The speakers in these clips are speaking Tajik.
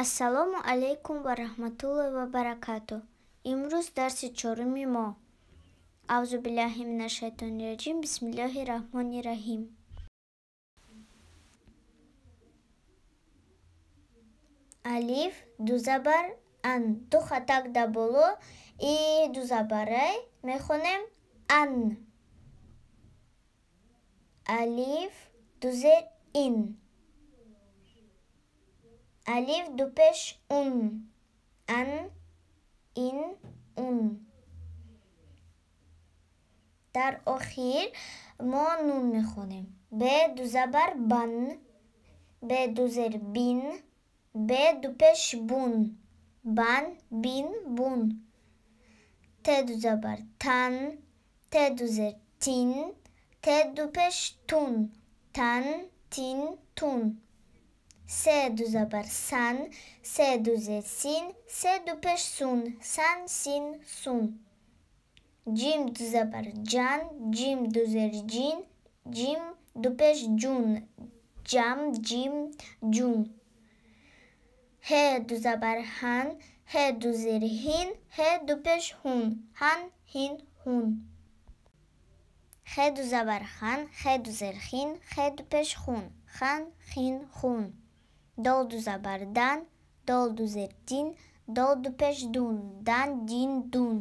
Ассалому алайкум ва раҳматуллоҳи ва баракатуҳ. Имрӯз дарси чоруми мо. Аузу биллаҳи минаш шайтони раҷим. Бисмиллоҳи раҳмони раҳим. Алиф ду забар ан, ду хатак дар боло и ду забарай мехонем ан. Алиф ду зер ин. Алиф ду пеш ун. Ан, ин, ун. Дар охир мо нун мехонем. Б ду забар бан, б ду зер бин, б ду пеш бун. Бан, бин, бун. Т ду забар тан, т ду зер тин, т ду пеш тун. Тан, тин, тун. Се ду забар сан, се ду зер син, се ду пеш сун. Сан, син, сун. Ҷим ду забар ҷан, ҷим ду зер ҷин, ҷим ду пеш ҷун. Ҷам, ҷим, ҷун. Ҳе ду забар ҳан, ҳе ду зер ҳин, ҳе ду пеш ҳун. Ҳан, ҳин, ҳун. Хе ду забар хан, хе ду зер хин, хе ду пеш хун. Хан, хин, хун. Дол ду забар дан, дол ду зер дин, дол ду пеш дун. Дан, дин, дун.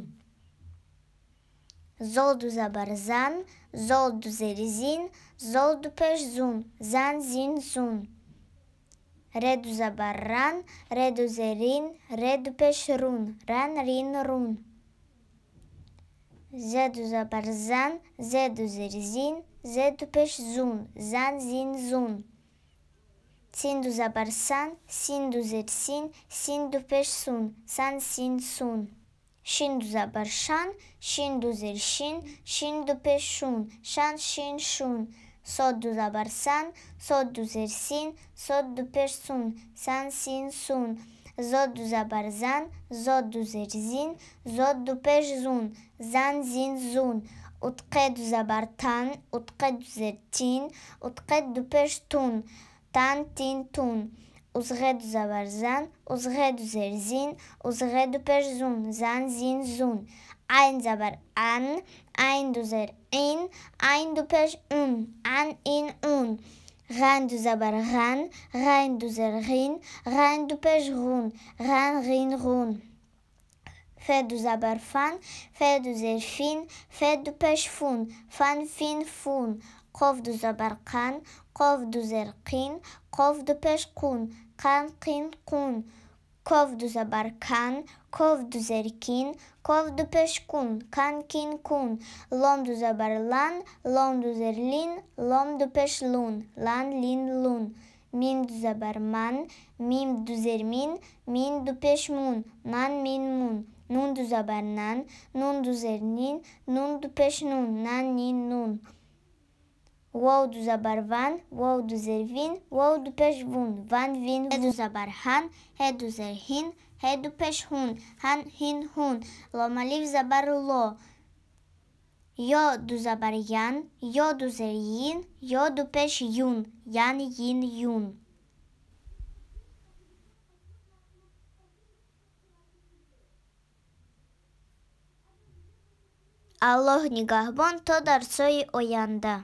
Зол ду забар зан, зол ду зер зин, зол ду пеш зун. Зан, зин, зун. Ре ду забар ран, ре ду зер рин, ре ду пеш рун. Ран, рин, рун. Зе ду забар зан, зе ду зер зин, зе ду пеш зун. Зан, зин, зун. Син ду забар сан, син ду зер син, син ду пеш сун. Сан, син, сун. Шин ду забар шан, шин ду зер шин, шин ду пеш шун. Шан, шин, шун. Сод ду забар сан, сод ду зер син, сод ду пеш сун. Сан, син, сун. Зод ду забар зан, зод ду зер зин, зод ду пеш зун. Зан, зин, зун. Утқе ду забар тан, утқе ду зер тин, утқе ду пеш тун. Тан, тин, тун. Узғе ду забар зан, узғе ду зер зин, узғе ду пеш зун. Зан, зин, зун. Айн забар ан, айн ду зер ин, айн ду пеш ун. Ан, ин, ун. Ғайн ду забар ған, ғайн ду зер ғин, ғайн ду пеш ғун. Ған, ғин, ғун. Фе ду забар фан, фе ду зер фин, фе ду пеш фун. Фан, фин, фун. Қоф ду забар қан, қоф ду зер қин, қоф ду пеш қун. Қан, қин, қун. Коф ду забар кан, коф ду зер кин, коф ду пеш кун. Кан, кин, кун. Лом ду забар лан, лом ду зер лин, лом ду пеш лун. Лан, лин, лун. Мим ду забар ман, мим ду зер мин, мин ду пеш мун. Ман, мин, мун. Нун ду забар нан, нун ду зер нин, нун ду пеш нун. Нан, нин, нун. Воу ду забар ван, воу ду зер вин, воу ду пеш вун. Ван, вин, вун. Ҳе ду забар ҳан, ҳе ду зер ҳин, ҳе ду пеш ҳун. Ҳан, ҳин, ҳун. Лом алиф забар ло. Ё ду забар ян, ё ду зер йин, ё ду пеш юн. Ян, йин, юн. Аллоҳ нигаҳбон то дарсҳои оянда.